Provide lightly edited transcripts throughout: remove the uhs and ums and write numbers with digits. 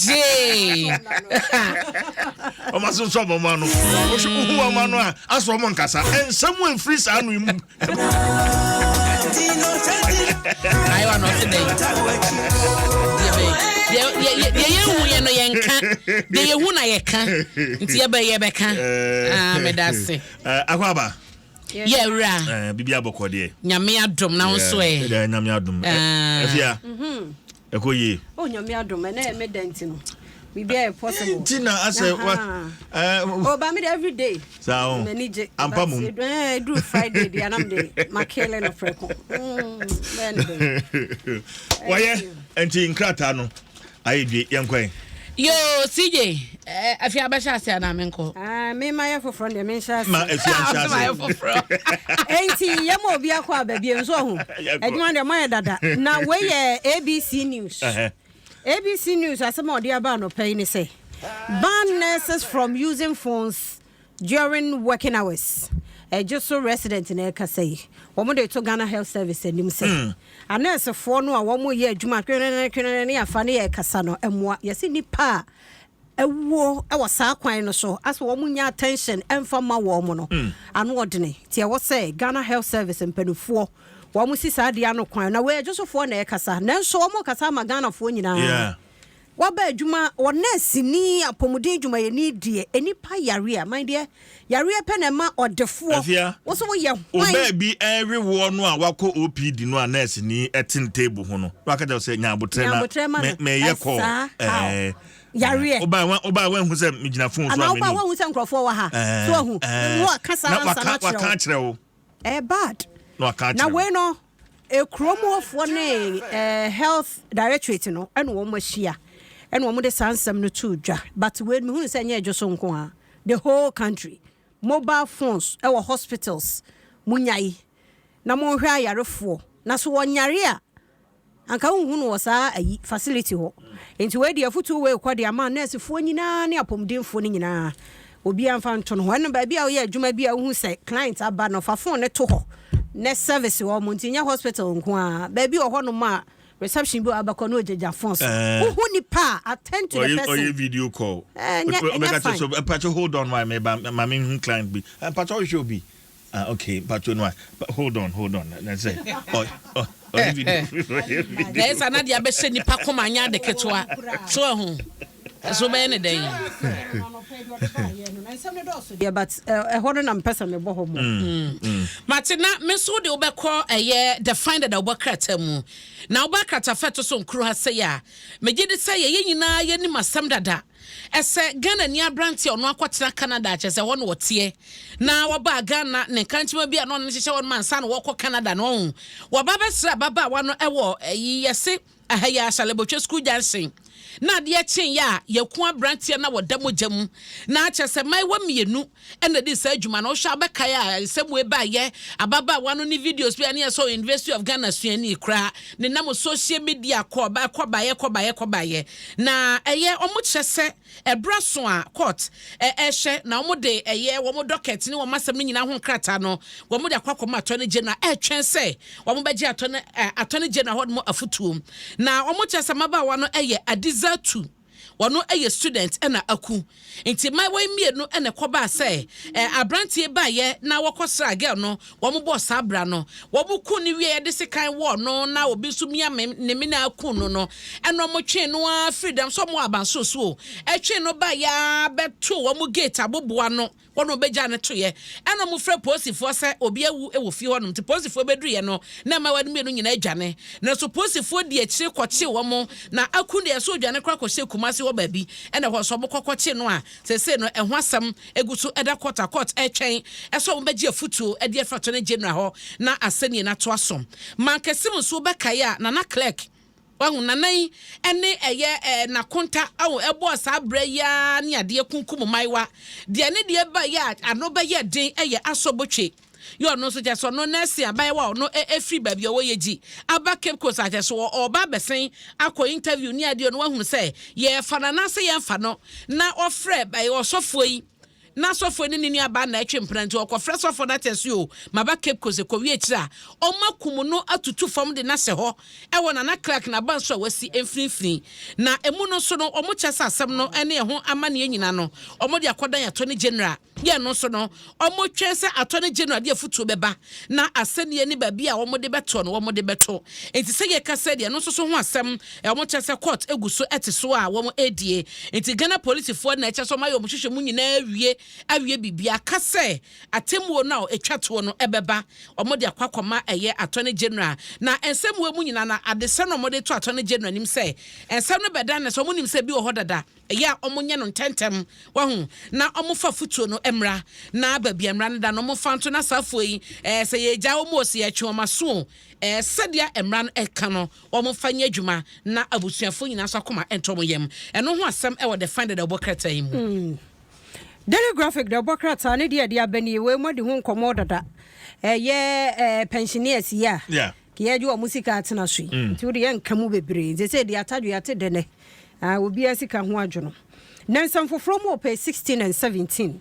CJ. Ɔma so nsɔ ɔmo ano. Wohwɛ wohu ɔmo ano a asɔ ɔmo nkasa. Nsɛm mfiri saa no mu. Ayewa na ɔte dɛn? Deɛ yɛhu yɛ no yɛnka. Deɛ yɛhu na yɛka. Nti yɛbɛ yɛbɛka. Ah, meda ase. Akɔ aba. Yɛ wura. Bibi abɔkɔ deɛ. Nyame adom na wo nso ɛ. Nyame adom. Afia. Ɛkɔ yie. Oh, Nyame adom. Ɛnɛ yɛ me dɛ nti no. Biribi ayɛ possible. Nti na asɛ wa. Oh, ba me de every day. Saa o. M'ani gye. Ampa mum. Ɛduru Friday deɛ anam de makele no prɛko. Bɛyɛ ne dɛ. Wɔyɛ nti nkrataa no ayɛ dwe yɛn kwan. Yo, CJ, afei abɛhyɛ ase anaa menkɔ? Ah, me ma yɛ foforɔ deɛ menhyɛ ase. Ma afia nhyɛ ase. Ma yɛ foforɔ. Enti yɛ ma obi akɔ aba bio nso ɔho. Adwuma deɛ moayɛ dada. Na wei yɛ ABC News. ABC News asɛm a ɔde aba anɔpa yi ne sɛ ban nurses from using phones during working hours. Ɛgye so resident na ɛkasa yi. Wɔn de to Ghana Health Service anim sɛ anɛɛsefoɔ no a wɔn yɛ adwuma twenene twenene ne afa ne yɛ kasa no mmoa. Yɛsi nipa a ɛwuo ɛwɔ saa kwan no so asɛ wɔn nya attention ɛmfa ma wɔn no ano ɔdene. Nti ɛwɔ sɛ Ghana Health Service mpanimfoɔ wɔn si saa adeɛ ano kwan na wɔyɛ adwosofoɔ na ɛkasa, nanso wɔn kasa ama Ghanafoɔ nyinaa. Waba adwuma wɔ nɛɛseni apɔmuden dwumayɛni deɛ, nipa yare a man deɛ yareɛ pɛ na ɛma ɔdefoɔ. Afia. Wo so woyɛ hwan? Ɔbaa bi ɛrewe woɔ no a wakɔ OPD no a nurse ni ɛte ne table ho no na waka kyerɛ sɛ nya abotrɛ Nya na abotrɛ ma no. mɛyɛ kɔɔ. Ɛsaa, how? Yareɛ. Ɔbaa wanhu sɛ megyina phone so a anaa woba m'anim. woahu sɛ nkurɔfoɔ wɔ ha so ahu na waka saa na ansa waka no waka akyerɛ wo. akyerɛ wo. Ɛyɛ bad. Na waka Na akyerɛ wo. wei no ekurom hɔfoɔ ne health directorate no ɛna wɔn ahyia ɛna wɔn de saa nsɛm no to dwa, but wei no mehunu sɛ ɛnyɛ adwo so nko a, the whole country, mobile phones ɛwɔ hospitals, munyae na monhwɛ ayarefoɔ na so wɔnyare a anka wonhu no wɔ saa ayi facility hɔ. Nti wei deɛ afotuo wei kɔ de ama nɛɛsefoɔ nyinaa ne apɔmudenfoɔ no nyinaa, obiara mfa nto no hɔ. Ɛno baabi a woyɛ adwuma bi a wohu sɛ client aba no, fa phone ne to hɔ ne service wɔ mo. Nti nyɛ hospital nko a, baabi wɔ hɔnom a reception bi wɔ abɛkɔ no ogyagya phone so. Wohu nipa a, attend to the ɔyɛ person. Ɔyɛ video call. Ɛnyɛ ɔbɛka fine. kyerɛ so, mpakyɛ hold on, wa me ba ma me hu client bi, mpakyɛ ɔhwɛ obi. Ah, okay, mpakyɛ no a, hold on, hold on, na sɛ ɔ ɔ ɔyɛ video, ɔyɛ video. Na ɛsɛ na deɛ abɛhyɛ nipa kɔma anyɛ ade ketewa so ɛho ɛso bɛyɛ ne dɛn? Deɛ but ɛhɔ no na mpɛ sɛ mebɔ hɔ mɔ. Mate. Na me nso de wobɛkɔ ɛyɛ the find da wobɔ krataa mu na woba krataa fɛ to so nkuro ha sɛ yɛ a megye de sɛ yɛyɛ nyinaa yɛnim asɛm dada ɛsɛ Ghana ni aberante a ɔno akɔtena Canada akyɛ sɛ hɔ no wɔteɛ na wɔbaa Ghana ne nkankyema bi a na ɔno no hyehyɛ hɔ no ma ansa na wɔkɔ Canada no ɔho wɔba bɛsrɛ ababaawa no ɛwɔ ɛyi yɛse aha yi Asalebotwe School Junction na adeɛ kyeeɛ a yɛko aberanteɛ na wɔda mogya mu na akyɛ sɛ mmaayewa mmienu ɛna di saa adwuma no. Wohwɛ abɛkae a nsɛm wei baayɛ ababaawa no ne videos bi a ne yɛ sɛ University of Ghana suani koraa ne nam social media kɔ kɔ baayɛ kɔ baayɛ kɔ baayɛ na ɛyɛ ɔmo kyerɛ sɛ ɛberɛ so a court ɛhyɛ na wɔn de ɛyɛ wɔn docket ne wɔn asɛm no nyinaa ho nkrataa no wɔn de akɔ akɔma Attorney General ɛretwɛn sɛ wɔn bɛgye Attorney General hɔ nom afotuo. Na wɔn kyerɛ sɛ mmabaawa no ɛyɛ Adizatu, wɔn yɛ student ɛna aku nti mmaayewa yi mmienu ɛna ɛkɔbaa sɛ aberanteɛ baayɛ na wɔkɔsra girl no, wɔn bɔ saa bra no, wɔn ku ne wie yɛde sekan wɔ no na obi nso mia ne me na aku no ɛna wɔn twe no ara firi dɛm so wɔn abansoro so o ɛtwe no baayɛ a bɛto wɔn gate aboboa no wɔn a wɔbɛgya no toyɛ ɛna wɔn frɛ polisifoɔ sɛ obi awu wɔ fie hɔnom. Nti polisifoɔ bɛduruyɛ no na mmaayewa no mmienu nyinaa adwane, nanso polisifoɔ di akyire kɔkye wɔn na aku deɛ ɛso odwane koraa kɔhyɛ Kumase hɔ baabi ɛna hɔ nso wɔn kɔkɔkye no a sese no ɛho asɛm egu so ɛda court a court ɛtwɛn ɛsɛ wɔn bɛgye afutuo ɛde afa Attorney General hɔ na asɛnniɛ no ato aso. Mankɛse mu nso bɛkae a Nana Clerk wahu nana yi ɛne ɛyɛ nakonta awo ɛbɔɔ saa berɛ yi ara ne adeɛ kunkum mmaayewa deɛ ne deɛ ba yɛ a ano bɛyɛ den ɛyɛ asɔbotwe yɛ ɔno nso kyɛ sɛ ɔno nɛɛse abayewa a ɔno ɛfiri baabi a ɔwɔ yɛ aba Cape Coast akyɛ so ɔba abɛsen akɔ interview ne adeɛ no wahunu sɛ yɛfa no anaasɛ yɛmfa no na ɔfrɛ ɔsɔfoɔ yi. Na sɔfoɔ ne ne nuabaa na ɛtwe mpena nti ɔkɔfrɛ sɔfoɔ no atɛ so o maba Cape Coast kɔwie akyire a ɔma kum no atutu fam de no ahyɛ hɔ ɛwɔ Nana Clark n'abanso a wasi mfinimfini. Na emu no nso no wɔn kyɛ sɛ asɛm no ne ɛho amaneɛ nyina no wɔn de akɔdan Attorney General. Yɛ ɛno nso no wɔn twɛn sɛ Attorney General de afutuo bɛba na asɛnniɛ ne baabi a wɔn de bɛtoɔ no wɔn de bɛto. Nti sɛ yɛka sɛ deɛ ɛno nso so ho asɛm wɔn kyɛ sɛ court gu so te so a wɔn redie. Nti Ghana polisifoɔ na ɛkyɛ sɛ wɔn ayɛ wɔn hwehwɛ mu nyinaa awie awie biribiara ka sɛ atemmuo no a ɛtwa toɔ no ɛbɛba wɔn de akɔ akɔma ɛyɛ Attorney General. Na nsɛm wɔ mu nyinaa no adesrɛ na wɔn de to Attorney General anim sɛ nsɛm no bɛda no sɛ wɔn nim sɛ bi wɔ hɔ dada ɛyɛ a wɔn nyɛ no ntɛntɛm wahu na wɔn fa futuo no mmra na baabi a mmra no da no wɔn fa nto na saa afoɔ yi ɛɛ sɛ yɛgya wɔn o sɛ yɛtwe wɔn aso o ɛɛ sɛdeɛ mmra no ɛka no wɔmfa nyɛ adwuma na abusuafoɔ nyinaa nso akoma ntɔ wɔn yam. Ɛno ho asɛm wɔ The Finder dawubɔ krataa yi mu. Daily Graphic dawubɔ krataa ne deɛ ɛde aba nie, wei moadi ho nkɔmmɔ dada. Ɛyɛ eh, pensioners yi a Yeah. yɛgye wɔn sika atena so yi. Nti wode yɛnka mu bebree. Nti sɛ deɛ atadwe ate dɛ nɛ. Ah, obiara sika ho adwo no. Na nsɛm foforɔ mu wɔ page 16 and 17.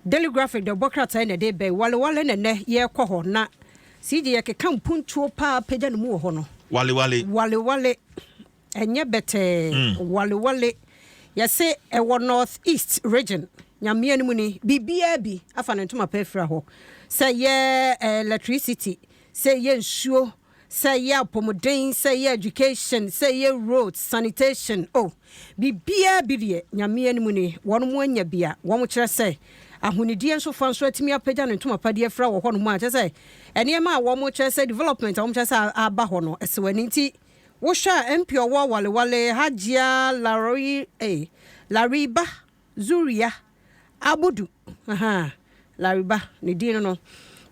Daily Graphic dawubɔ krataa yi na ɛde bɛn. Wale wale na ɛnɛ yɛrekɔ hɔ na CJ yɛkeka mpuntuo paa pagya ne mu wɔ hɔ no. Wale wale. Wale wale ɛnyɛ bɛtɛɛ wale wale yɛse ɛwɔ North East region Nyame anim ni biribiara bi afa ne ntoma pa afira hɔ sɛ yɛ electricity sɛ yɛ nsuo sɛ yɛ apɔmuden sɛ yɛ education sɛ yɛ roads sanitation oh Biribiara bi deɛ, Nyame anim ni, wɔn anya bi a, wɔn kyerɛ sɛ, ahonidie nso fa nso atumi apagya ne ntoma pa de afira wɔ hɔ nom a, kyerɛ sɛ, nneɛma a wɔn kyerɛ sɛ development a wɔn kyerɛ sɛ aba hɔ no, ɛsɛ w'ani. Nti, wo hwɛ a, MP ɔwɔ Walewale, Hajia Laroi, eh, Lariba Zuria Abudu, ahaa, Lariba, ne din no no.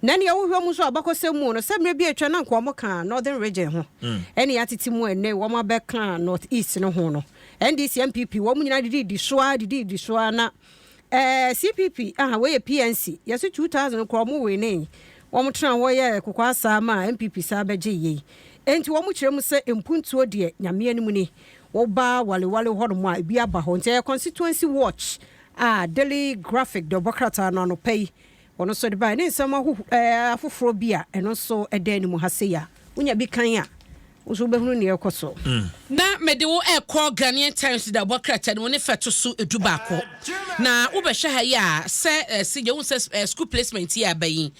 Na nea wohwɛ mu nso abakɔsɛm mu no, sɛ mmerɛ bi atwa na nka wɔn ka Northern Region ho, ɛne atete mu ɛnɛ wɔn abɛka North East no ho no, NDC, NPP, wɔn nyinaa didi di so ara, didi di so ara na ɛɛ CPP, aha, wei yɛ PNC, yɛse 2000 koraa wɔn winee, wɔn tena hɔ yɛ kokɔ asaa ma NPP saa bɛgye yei. Enti wɔn kyerɛ mu sɛ mpuntuo deɛ, Nyame anim ni, Woba Walewale hɔnom a, ebi aba hɔ. Nti ɛyɛ Constituency Watch a Daily Graphic de ɔbɔ krataa no anɔpa yi ɔno nso de baeɛ ne nsɛm ahoho ɛɛ afoforɔ bi a ɛno nso ɛda anim ha sei a wonya bi kan a wo nso wobɛhunu nea ɛrekɔ so. Na mede wo rekɔ Ghanaian Times de abɔ krataa no mu ne fɛ to so dubaako. Na wobɛhwɛ ha yi a, sɛ eh, sɛ yɛhu sɛ eh, school placement yi a aba yi,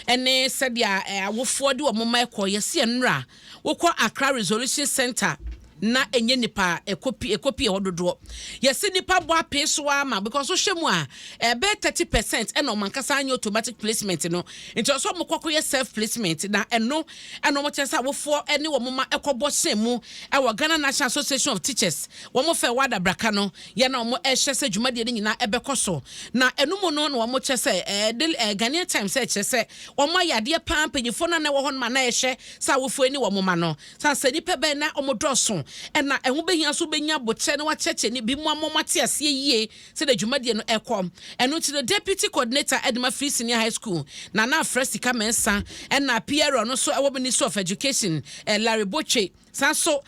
ɛne sɛdeɛ eh, awofoɔ de wɔn mma ɛkɔ, yɛsi nnora Wokɔ Accra Resolution Centre na ɛnyɛ nipa a ɛkɔpi ɛkɔpie hɔ dodoɔ. Yɛse nipa bɔ apee so ara ma because wohwɛ mu a ɛbɛyɛ 30% ɛna wɔn ankasa anyɛ automatic placement no. Nti ɔsɛ wɔn kɔ kɔyɛ self placement na ɛno ɛna wɔn kyerɛ sɛ awofoɔ ɛne wɔn mma ɛkɔbɔ hyɛn mu ɛwɔ Ghana National Association of Teachers wɔn fɛ wɔ adabraka no yɛ na wɔn ɛhyɛ sɛ dwumadie no nyinaa ɛbɛkɔ so na ɛno mu no na wɔn kyerɛ sɛ ɛɛ ɛɛ Ghanaian Times ɛkyerɛ sɛ wɔn ayɛ adeɛ paa mpanyinfoɔ no a na ɛwɔ hɔ no ma na ɛhyɛ sɛ awofo ani wɔn mma no. Sɛ sɛ nnipa bɛn na wɔdɔɔso na ɛho behia nso wobenya abokyerɛ na wɔakyerɛkyerɛ ne binom ama wɔate aseɛ yie sɛdeɛ dwumadie no rekɔ. Ɛno nti no, Deputy Coordinator de ma Free Senior High School, Nana Afra Sika Mensah, ɛna PRO no nso wɔ Ministry of Education, Larry Botwe. Saa nso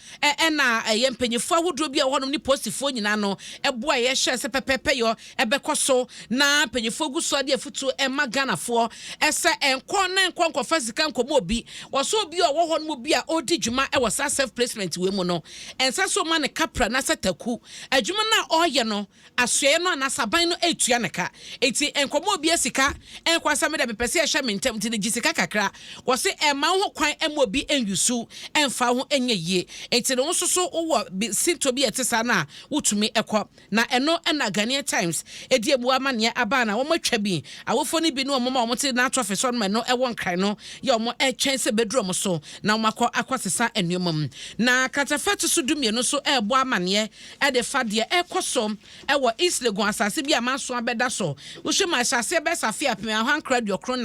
na ɛyɛ mpanyinfoɔ ahodoɔ bi a ɛwɔ hɔnom ne posifoɔ nyinaa no boa yɛ hyɛ sɛ pɛpɛɛpɛyɔ ɛbɛkɔ so na mpanyinfoɔ gu so de afutuo ɛma Ghanafoɔ ɛsɛ ɛnkɔ na ɛnkɔ nkɔfa sika nkɔmɔ obi wɔsɛ obi a ɔwɔ hɔ no mu bi a ɔredi dwuma ɛwɔ saa self placement wei mu no ɛnsɛ sɛ ɔma ne kapra na sɛ taku adwuma no a ɔreyɛ no asoɛeɛ no anaasɛ aban no retua no ka. Enti nkɔma obiara sika nkɔ sɛ me deɛ mepɛ sɛ yɛhyɛ me ntam nti no gye sika kakra. Wɔse ɛmma wo ho kwan mma obi nyusu mfa wo ho nyɛ yie. Enti no wo nso so wowɔ sintɔ bi a ɛte saa no a wotumi kɔ. Na ɛno na Ghanaian Times di amu amanneɛ aba a na wɔatwa bi. Awofoɔ no bi ne wɔn mma a wɔte North Office hɔ nom ɛno ɛwɔ Nkran no yɛ wɔn retwɛn sɛ ɛbɛduru wɔn so na wɔakɔ akɔsesa nneɛma mu. Na kratafa ɛto so dumienu nso rebɔ amanneɛ de fa deɛ ɛrekɔ so wɔ East Legon asase bi a manso abɛda so. Wohwɛ mu a, ɛhyɛ aseɛ bɛyɛ sɛ afe 1994,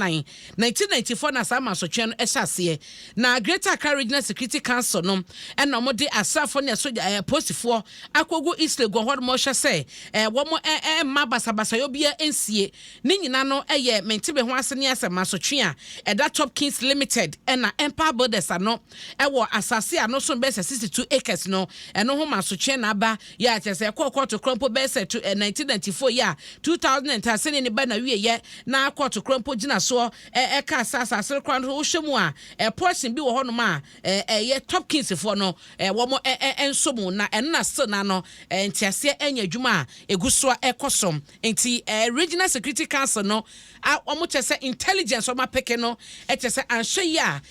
1994 na saa mansotweɛ no hyɛ aseɛ. Na Greater Accra Regional Security Council no. no ɛna wɔde asraafoɔ ne asogya ɛɛ apolisifoɔ akɔgu East Legon hɔ nom hwɛ sɛ ɛɛ wɔn ɛɛ mma basabasayɔ biara nsie. Ne nyina no yɛ mente me ho ase ne asɛm asotwe a ɛda Top Kings Limited ɛna Empire Builders ano ɛwɔ asase a ano som bɛyɛ sɛ 62 acres no ɛno ho masotwe na aba yɛ a kyerɛ sɛ ɛkɔɔ kɔɔto korɔ mpo bɛyɛ sɛ 1994 yi a 2000 asɛnni no ba n'awieɛ na kɔɔto korɔ mpo gyina soɔ ɛkaa sɛ asase no koraa no wohwɛ mu a portion bi wɔ hɔnom a ɛyɛ Top Kings foɔ no wɔn nso mu na ɛno na still na no nteaseɛ ɛnyɛ adwuma a ɛgu so a ɛkɔ so. Nti Regional Security Council no a wɔn kyerɛ sɛ intelligence wɔn apeke no kyerɛ sɛ anhwɛ yi a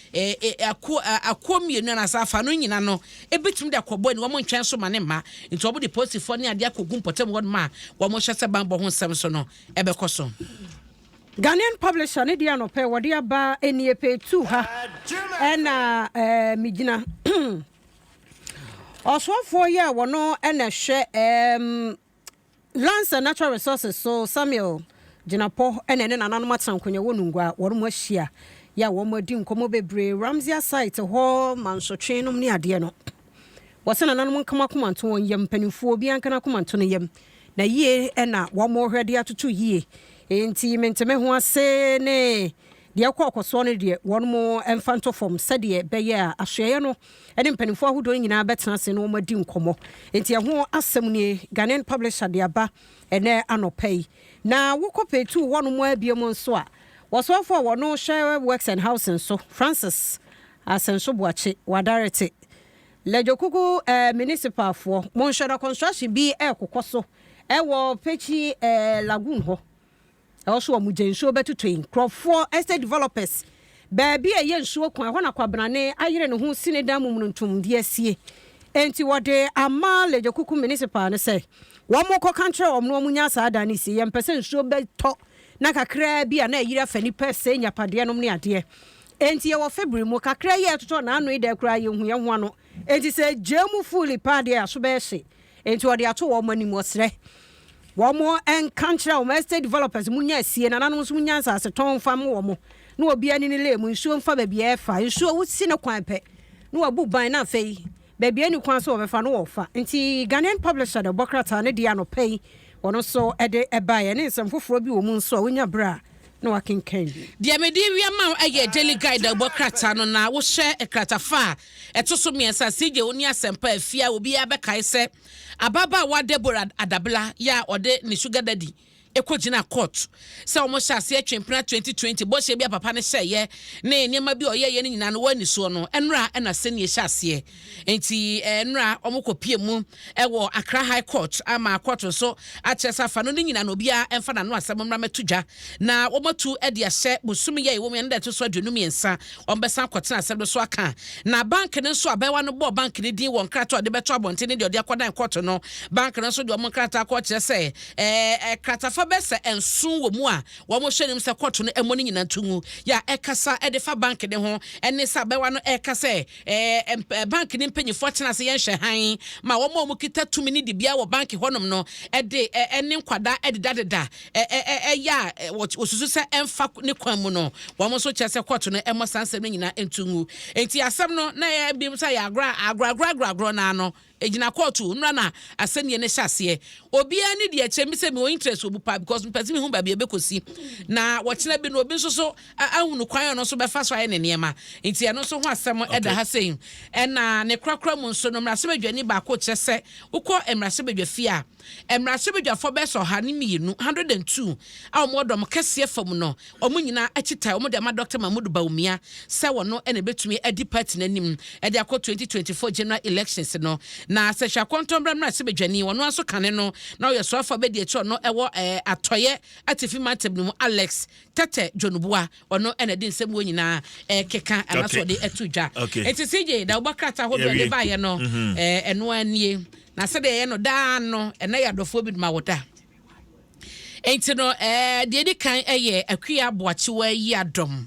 akuo akuo mmienu anaasɛ afa no nyina no ebitumi de akɔbɔ ani, wɔn ntwɛn so ma ne mma, nti wɔn de polisifoɔ ne adeɛ akɔgu mpɔtam hɔ nom a wɔn hyɛ sɛ banbɔ ho nsɛm so no ɛbɛkɔ so. Ghanaian Publisher ne deɛ anɔpɛ wɔde aba nie page 2 ha ɛna megyina. Ɔsoafoɔ yi a wɔno ɛna hwɛ Lands and Natural Resources so, Samuel Jinapor, ɛna ɛne nananom atena nkonnwa wɔ Nungua. Wɔn mo ahyia yɛ a wɔn adi nkɔmmɔ bebree Ramsar site hɔ mansotwe nom ne adeɛ no. Wɔsɛ nananom nkama akoma nto wɔn yam, mpanimfoɔ obiara nkana akoma nto ne yam na yie ɛna wɔn hwɛ de atoto yie. Nti menteme ho ase ne deɛ ɛkɔ ɔkɔsoɔ no deɛ, wɔn mo mfa nto fam sɛdeɛ bɛyɛ a asoɛeɛ no ne mpanimfoɔ ahodoɔ no nyinaa bɛtena ase na wɔn adi nkɔmmɔ. Nti ɛho asɛm nie Ghanaian Publisher de aba ɛnɛ anɔpa yi. Na wokɔ page 2 hɔ nom abie mu nso a, wɔsoafoɔ a wɔno hwɛ Works and Housing so, Francis Asenso Boakye, wadarete Ledzokuku municipalfoɔ monhwɛ na construction bi ɛrekokɔ so ɛwɔ Pekyi Lagoon hɔ. Ɛwɔ so wɔn gye nsuo bɛtotɔ yi nkurɔfoɔ, estate developers, baabi a ɛyɛ nsuo kwan ɛhɔ na Kwabrane ayere ne ho si ne dan mu mununtum de asie. Enti wɔde ama Ledzokuku municipal no sɛ wɔn kɔka nkyerɛ wɔn na wɔn nya saa dan no sie. Yɛmpɛ sɛ nsuo bɛtɔ na kakraa bi a na ayiri afa nipa sɛ nyapadeɛ nom ne adeɛ. Enti yɛwɔ February mu kakra yi a ɛtotɔ n'ano yi dɛ koraa yɛhu yɛn ho ano. Enti sɛ gye mu fully paa deɛ, aso bɛyɛ hye. Enti wɔde ato wɔn anim, wɔsrɛ wɔn nka nkyerɛ wɔn estate developers mu nya asie, nananom nso mu nya nsase tɔn mfa mo wɔn na obi ani ne lee mu nsuo mfa baabi a ɛfa nsuo. Wosi ne kwan pɛ na wabu ban na afei baabi ani kwan so wɔbɛfa no wɔfa. Nti Ghanaian Publisher de bɔ krataa ne deɛ anɔpa yi wɔn nso de ɛbaeɛ ne nsɛm foforɔ bi wɔ mu nso a wonya berɛ a na wakenkan bi. Deɛ mede wia ma wo ɛyɛ Daily Guide a wobɔ krataa no na wohyɛ kratafa a ɛto so mmiɛnsa. CJ, wo ne Asɛmpa afie a obiara bɛkae sɛ ababaawa Deborah Adabla yɛ a ɔde ne sugar daddy ɛkɔgyina court sɛ wɔn hyɛ aseɛ twempena 2020 bɔhyɛ bi a papa no hyɛeɛ ne nneɛma bi a ɔyɛeɛ no nyinaa no wɔani soɔ no, ɛnora ɛna sɛnie hyɛ aseɛ. Nti ɛnora wɔn kɔpie mu ɛwɔ Accra High Court ama court nso akyerɛ sɛ afa no ne nyinaa no obiara ɛmfa n'ano asɛm mmra mɛto dwa na wɔn atu de ahyɛ bosom yɛ ɛwɔ mu ɛno da ɛto so 23 wɔn bɛsan akɔtena asɛm no so aka. Na bank no nso, abɛɛwa no bɔɔ bank no din wɔ nkrataa a ɔde bɛto abɔnten ne deɛ ɔde akɔdan court no. Bank no nso deɛ wɔn nkrataa kɔ kyerɛ sɛ kratafa bɛsɛ 7 wɔ mu a wɔn hyɛ nim sɛ court no ɛmɔ no nyinaa nto ngu yɛ a ɛkasa ɛde fa bank ne ho ɛne sɛ abɛɛwa no ɛka sɛ bank ne mpanyinfoɔ tena ase yɛnhwɛ han ma wɔn a wɔn kita tumi ne dibea wɔ bank hɔnom no ɛde ɛne nkwadaa ɛdedadeda ɛyɛ a wɔsusu sɛ ɛmfa ne kwan mu no. Wɔn nso kyerɛ sɛ court no ɛmɔ saa nsɛm no nyinaa nto ngu. Nti asɛm no na ɛyɛ bi sɛ yɛ agorɔ agorɔ agorɔ agorɔ agorɔ naa no egyina court nnura na asɛnniɛ no hyɛ aseɛ. Obiara ne deɛ kyerɛ mi sɛ mi wɔ interest wɔ mu paa because mpɛ sɛ mi hu baabi ebɛkɔsi na wɔkyerɛ bi no obi nso so ahunu kwan a ɔno nso bɛfa so ayɛ ne nneɛma. Nti ɛno nso ho asɛm ɛda ha sɛn. Ɛna ne korakora mu nso no, mmarahyɛbadwani baako kyerɛ sɛ wokɔ mmarahyɛbadwa fie a, mmarahyɛbadwafoɔ bɛyɛ sɛ 102, 102 a wɔn dɔm kɛseɛ fam no, wɔn nyinaa akyi tae wɔn de ama Dr Mahmood Bawumia sɛ wɔn ɛna ebɛtumi adi party n'anim ɛde akɔ 2024 general elections no. Na sɛ hwɛ akɔntɔnbrɛ mmarahyɛbadwani wɔn nso kane no na ɔyɛ soafo abɛdi akyi, ɔno ɛwɔ Atɔyɛ Atifi mantam no mu, Alex Tetteh Tsornobuah, ɔno ɛna de nsɛm wɔ nyinaa ɛkeka anaasɛ ɔde ɛto dwa. Nti CJ da wobɔ krataa ahodoɔ ɛde baeɛ no ɛno anie na sɛdeɛ ɛyɛ no daa no, ɛnɛ yɛ adɔfoɔ bi ma wo da. Nti no deɛ ɛdi kan ɛyɛ Akua Aboakyewa yi adɔm.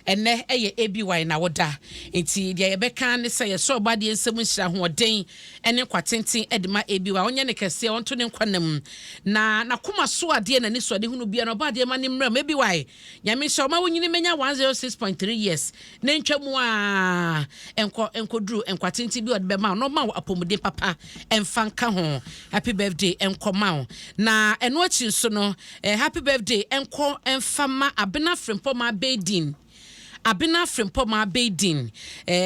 Ɛnɛ ɛyɛ ABY na woda, nti deɛ yɛbɛka ne sɛ yɛsɛ ɔbadeɛ nsɛm nhyira, ahoɔden ne nkwa tenten de ma ABY, ɔnyɛ ne kɛseɛ, ɔnto ne nkwa nam na n'akoma so adeɛ, n'ani so ade hunu bia na ɔbadeɛ ma ne mmerɛ mu. ABY, Nyame nhyɛ ɔma wonyini menya 106.3 years na ntwa mu a nkɔ nkɔduru nkwa tenten bi a ɔde bɛma wo na ɔma wo apɔmuden papa ɛmfa nka ho. Happy birthday nkɔma wo. Na ɛno akyi nso no, happy birthday nkɔ ɛmfa ma Abena Frimpɔma Abɛdin, Abena Frimpɔma Abɛdin,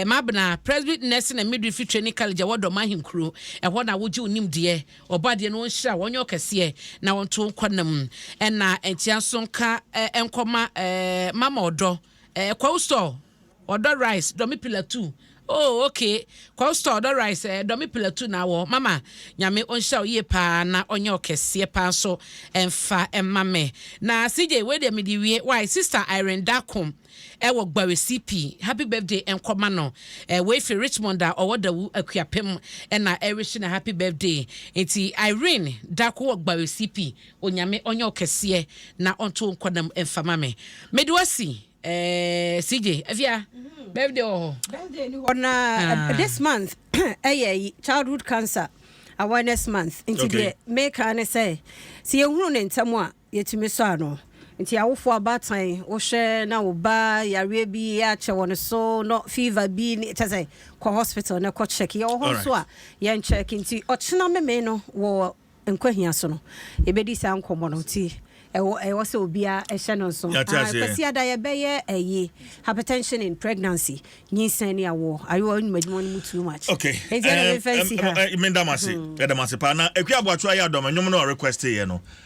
Mabena Presby Nursing and Midwifery Training College ɛwɔ Dɔm Ahenkuro ɛhɔ na wogye wo nimdeɛ. Ɔbɔ adeɛ no wɔnhyira, wɔnyɛ ɔkɛseɛ na wɔnto nkɔ nam. Ɛna nkyia nso nka nkɔma Mama Ɔdɔ, Kwawu Store, Ɔdɔ Rice, Dɔmi Pillar 2. Oh, okay, Kwawu Store, Ɔdɔ Rice, Dɔmi Pillar 2 na wɔ. Mama, Nyame ɔnhyira wo yie paa na ɔnyɛ ɔkɛseɛ paa nso ɛmfa ɛma me. Na CJ, wei deɛ mede wie why. Sister Irene Dakom ɛwɔ Gbawe CP, happy birthday nkɔma no. Wei fi Richmond a ɔwɔ Dawu Akuapem ɛna ɛrehye na happy birthday. Nti Irene Dako wɔ Gbawe CP, Onyame ɔnyɛ ɔkɛseɛ na ɔnto nkɔnam mfama me. Mede wasi CJ Afia, birthday wɔ hɔ. Birthday ni hɔ na this month ɛyɛ Childhood Cancer Awareness Month, nti deɛ meka ne sɛ yɛhunu ne ntɛm a, yɛtumi sɔ ano. Nti awofoɔ, abaatan, wohwɛ na wo ba yareɛ bi akyɛ wɔ ne so no, fever bi kyɛ sɛ kɔ hospital na kɔ check. Yɛwɔ hɔ nso a yɛn check. Nti ɔkyena meme no wɔ Nkwahia so no, yɛbɛdi saa nkɔmmɔ no, nti ɛwɔ sɛ obiara ɛhyɛ no nso. Yɛate aseɛ. Kwasi ada yɛbɛyɛ ɛyi, hypertension in pregnancy, nyinsɛn ne awoɔ. Ayewa ɔnum adwuma no mu too much. Nti ɛna memfa nsi ha. Menda m ase, ɛda m ase paa. Na Akua Aboatwo ayɛ adɔm, ɛnwom no a request yɛ no.